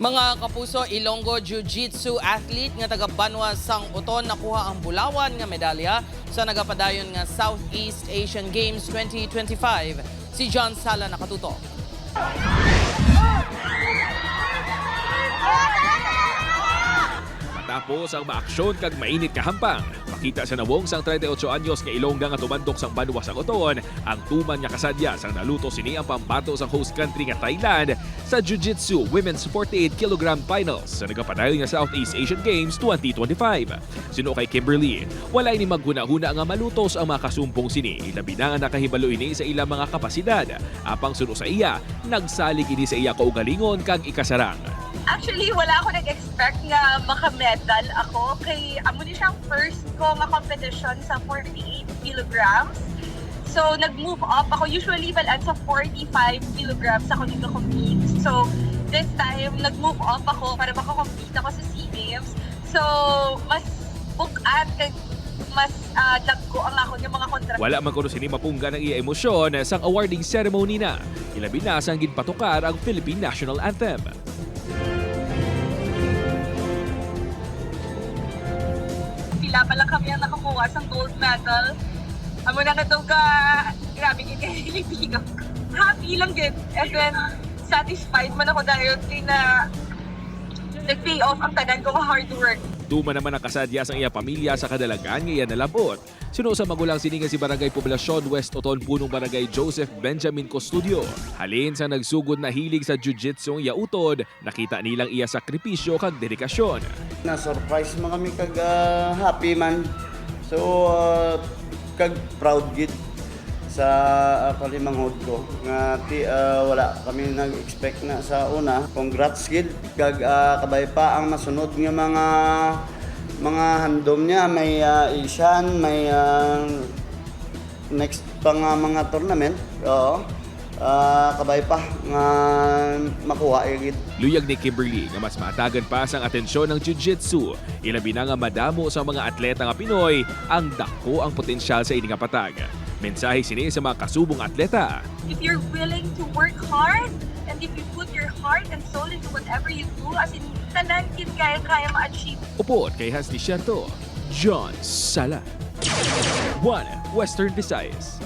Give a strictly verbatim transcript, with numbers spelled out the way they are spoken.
Mga kapuso, Ilonggo Jiu-Jitsu athlete nga taga banwa sang Oton nakuha ang bulawan nga medalya sa nagapadayon nga Southeast Asian Games twenty twenty-five. Si John Sala nakatutok. Matapos ang maaksyon kag mainit nga hampang, makita sa nawong sang treinta y ocho anyos nga Ilongga nga tumandok sang banwa sang Oton ang tuman nga kasadya sang naluto sini ang pambato sang host country nga Thailand sa Jiu-Jitsu Women's forty-eight kilogram Finals sa nagapadayon nga Southeast Asian Games twenty twenty-five. Suno kay Kimberly, wala ini maghunahuna nga malutos ang mga kasumpong sini, ilabi na nga nakahibalo ini sa ilang mga kapasidad. Apang suno sa iya, nagsalig ini sa iya kaugalingon kag ikasarang. Actually, wala ako nag-expect nga maka-medal ako kay amo ni siyang first ko nga competition sa forty-eight kilograms. So, nag-move up ako. Usually, balaan sa forty-five kilograms ako nag-compete. So, this time, nag-move up ako para maka-compete ako sa SEA Games. So, mas bukat kag mas uh, dagko ang ako nga mga kontra. Wala man kuno sini mapunggan ang iya emosyon sang awarding ceremony na, ilabi na sang ginpatukar ang Philippine National Anthem. Pila pa lang kami ang nakakuha sa gold medal. Amo na nga daw ka, grabe gid kay hilig-hilig ako. Happy lang gid. And then, satisfied man ako dahil kay na nag-pay off ang tanan ko nga hard work. Tuman naman ang kasadya sang iya pamilya sa kadalagan nga iya nalab-ot. Suno sa magulang sini nga si Barangay Poblacion West Oton, Punong Barangay Joseph Benjamin Custodio. Halin sa nagsugod na hilig sa jiu-jitsu ang iya utod, nakita nilang iya sakripisyo kag dedikasyon. Na-surprise man kami kag ah, happy man. So ah, kag proud gid sa ah, palimanghod ko nga ti ah, wala kami nag-expect na sa una. Congrats gid kag ah, kabay pa ang masunod nga mga mga handom niya, may ah, Asian, may ah, next pa nga mga tournament. Oo. Ah, kabay pa nga makuha gid. Luyag ni Kimberly nga mas maatagan pa sang atensyon ang jiu-jitsu, ilabi na nga madamo sa mga atleta nga Pinoy ang dako ang potensyal sa ini nga patag. Mensahe sini sa mga kasubong atleta. If you're willing to work hard and if you put your heart and soul into whatever you do, as in, tanan gid kaya kaya ma-achieve. Upod kay Hans Desierto, John Sala. One Western Visayas.